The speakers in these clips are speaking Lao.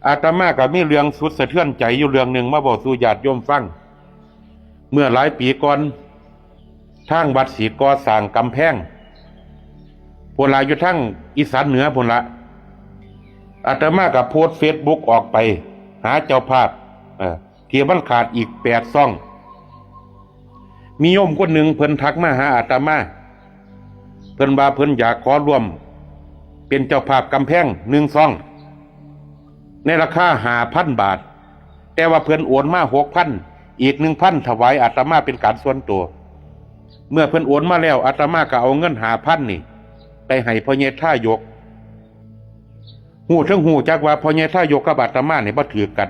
ອາດຕະມາກໍມີເລື່ອງສຸດສະເທືອນໃຈຢູ່ເລື່ອງໜຶ່ງມາເວົ້າສູ່ຍາດໂຍມຟັງ. ເມື່ອຫຼາຍປີກ່ອນ ທາງວັດຊິກໍ່ສ້າງກຳແພງ ພຸ້ນລະ ຢູ່ທາງອີສານເໜືອພຸ້ນລະ. ອາດຕະມາກໍໂພສເຟສບຸກອອກໄປຫາເຈົ້າພາບ ເອີ ທີ່ມັນຂາດອີກແປດຊ່ອງ. ມີໂຍມຄົນໜຶ່ງເພິ່ນທັກມາຫາອາດຕະມາ ເພິ່ນວ່າເພິ່ນຢາກຂໍຮ່ວມເປັນເຈົ້າພາບກຳແພງໜຶ່ງຊ່ອງ ໃນລາຄາຫ້າພັນບາດ, ແຕ່ວ່າເພິ່ນໂອນມາຫົກພັນ, ອີກໜຶ່ງພັນຖວາຍອາດຕະມາເປັນການສ່ວນໂຕ. ເມື່ອເພິ່ນໂອນມາແລ້ວ ອາດຕະມາກໍເອົາເງິນຫ້າພັນນີ້ໄປໃຫ້ພໍ່ໃຫຍ່ທາຍົກ. ຮູ້ເຖິງຮູ້ຈັກວ່າພໍ່ໃຫຍ່ທາຍົກກັບອາດຕະມານີ້ບໍ່ຖືກກັນ,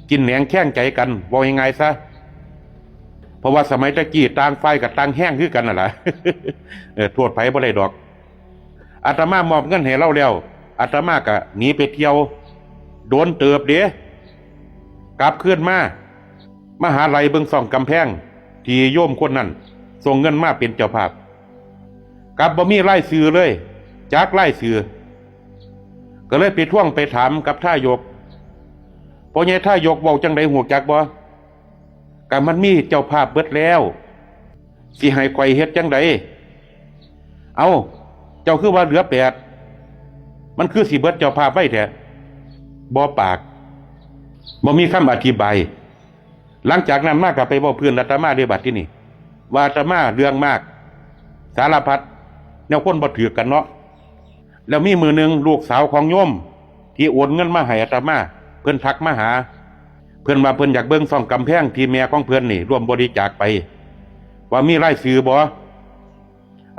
ກິນແໜງແຄງໃຈກັນ ເວົ້າງ່າຍໆຊະ. ເພາະວ່າສະໄໝແຕ່ກີ້ຕ່າງຝ່າຍກໍຕ່າງແຮງຄືກັນນັ້ນລະ ເອີ ໂທດໃຜບໍ່ໄດ້ດອກ. ອາດຕະມາມອບເງິນໃຫ້ລາວແລ້ວ ອາດຕະມາກໍໜີໄປທ່ຽວ ໂດນເຕີບເດ້ ກັບຄືນມາ ມາຫາໄລ່ເບິ່ງຊ່ອງກຳແພງທີ່ໂຍມຄົນນັ້ນສົ່ງເງິນມາເປັນເຈົ້າພາບ. ກັບບໍ່ມີລາຍຊື່ເລີຍ ຈັກລາຍຊື່. ກໍເລີຍໄປທວງໄປຖາມກັບທາຍົກ. ພໍ່ໃຫຍ່ທາຍົກເວົ້າຈັ່ງໃດຮູ້ຈັກບໍ່? ກໍມັນມີເຈົ້າພາບເບິດແລ້ວ ຊິໃຫ້ຂ້ອຍເຮັດຈັ່ງໃດ? ເອົ້າ ເຈົ້າຄືວ່າເຫຼືອແປດ? ມັນຄືຊິເບິດເຈົ້າພາບໄວແທ້? ບໍ່ປາກ ບໍ່ມີຄຳອະທິບາຍ. ຫຼັງຈາກນັ້ນມາກໍໄປເວົ້າພື້ນອາດຕະມາເດ້ ບັດທີນີ້ ວ່າອາດຕະມາເລື່ອງມາກ ສາລະພັດແນວຄົນບໍ່ຖືກກັນເນາະ. ແລ້ວມີມື້ໜຶ່ງ ລູກສາວຂອງໂຍມທີ່ໂອນເງິນມາໃຫ້ອາດຕະມາ ເພິ່ນທັກມາຫາ, ເພິ່ນວ່າເພິ່ນຢາກເບິ່ງຊ່ອງກຳແພງທີ່ແມ່ຂອງເພິ່ນນີ້ຮ່ວມບໍລິຈາກໄປ ວ່າມີລາຍຊື່ບໍ່?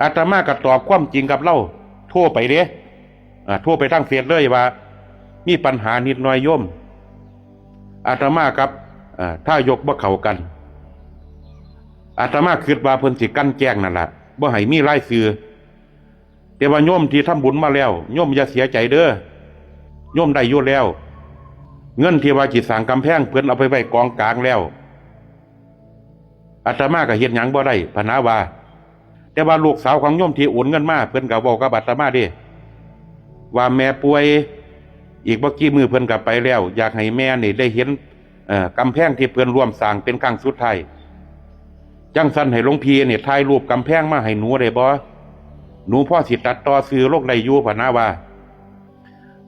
ອາດຕະມາກໍຕອບຄວາມຈິງກັບລາວ ໂທໄປເດ້ ອາ ໂທໄປທາງເຟສເລີຍວ່າ ມີປັນຫານິດໜ້ອຍໂຍມ, ອາດຕະມາກັບ ອາ ທາຍົກບໍ່ເຂົ້າກັນ. ອາດຕະມາຄິດວ່າເພິ່ນຊິກັ່ນແກ້ງນັ້ນລະ ບໍ່ໃຫ້ມີລາຍຊື່. ແຕ່ວ່າໂຍມທີ່ທຳບຸນມາແລ້ວ ໂຍມຢ່າເສຍໃຈເດີ, ໂຍມໄດ້ຢູ່ແລ້ວ. ເງິນທີ່ວ່າຊິສ້າງກຳແພງ ເພິ່ນເອົາໄປໄວ້ກອງກາງແລ້ວ. ອາດຕະມາກໍເຮັດຫຍັງບໍ່ໄດ້ ພະນາວ່າ. ແຕ່ວ່າລູກສາວຂອງໂຍມທີ່ໂອນເງິນມາ ເພິ່ນກໍເວົ້າກັບອາດຕະມາເດ້ ວ່າແມ່ປ່ວຍ, ອີກບໍ່ກີ້ມື້ເພິ່ນກໍໄປແລ້ວ, ຢາກໃຫ້ແມ່ນີ້ໄດ້ເຫັນ ເອີ ກຳແພງທີ່ເພິ່ນຮ່ວມສ້າງເປັນຄັ້ງສຸດທ້າຍ. ຈັ່ງຊັ້ນໃຫ້ຫຼວງພີ່ນີ້ຖ່າຍຮູບກຳແພງມາໃຫ້ໜູໄດ້ບໍ່? ໜູພໍຊິຕັດຕໍ່ຊື່ລົງໄດ້ຢູ່ ພະນາວ່າ.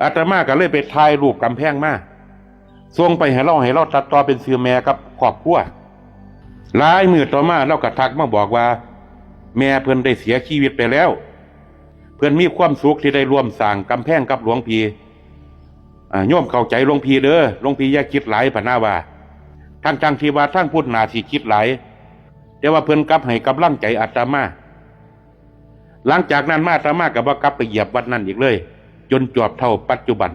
ອາດຕະມາກໍເລີຍໄປຖ່າຍຮູບກຳແພງມາ ສົ່ງໄປໃຫ້ລາວ ໃຫ້ລາວຕັດຕໍ່ເປັນຊື່ແມ່ກັບຄອບຄົວ. ຫຼາຍມື້ຕໍ່ມາລາວກໍທັກມາບອກວ່າ ແມ່ເພິ່ນໄດ້ເສຍຊີວິດໄປແລ້ວ. ເພິ່ນມີຄວາມສຸກທີ່ໄດ້ຮ່ວມສ້າງກຳແພງກັບຫຼວງພີ່. ອາ ໂຍມເຂົ້າໃຈຫຼວງພີ່ເດີ, ຫຼວງພີ່ຢ່າຄິດຫຼາຍ ພະນາວ່າ. ທັງໆທີ່ວ່າທາງພຸດໜ້າຊິຄິດຫຼາຍ, ແຕ່ວ່າເພິ່ນກັບໃຫ້ກຳລັງໃຈອາດຕະມາ. ຫຼັງຈາກນັ້ນມາ ອາດຕະມາກໍບໍ່ກັບໄປຢຽບວັດນັ້ນອີກເລີຍ ຈົນຈວບເທົ່າປັດຈຸບັນ.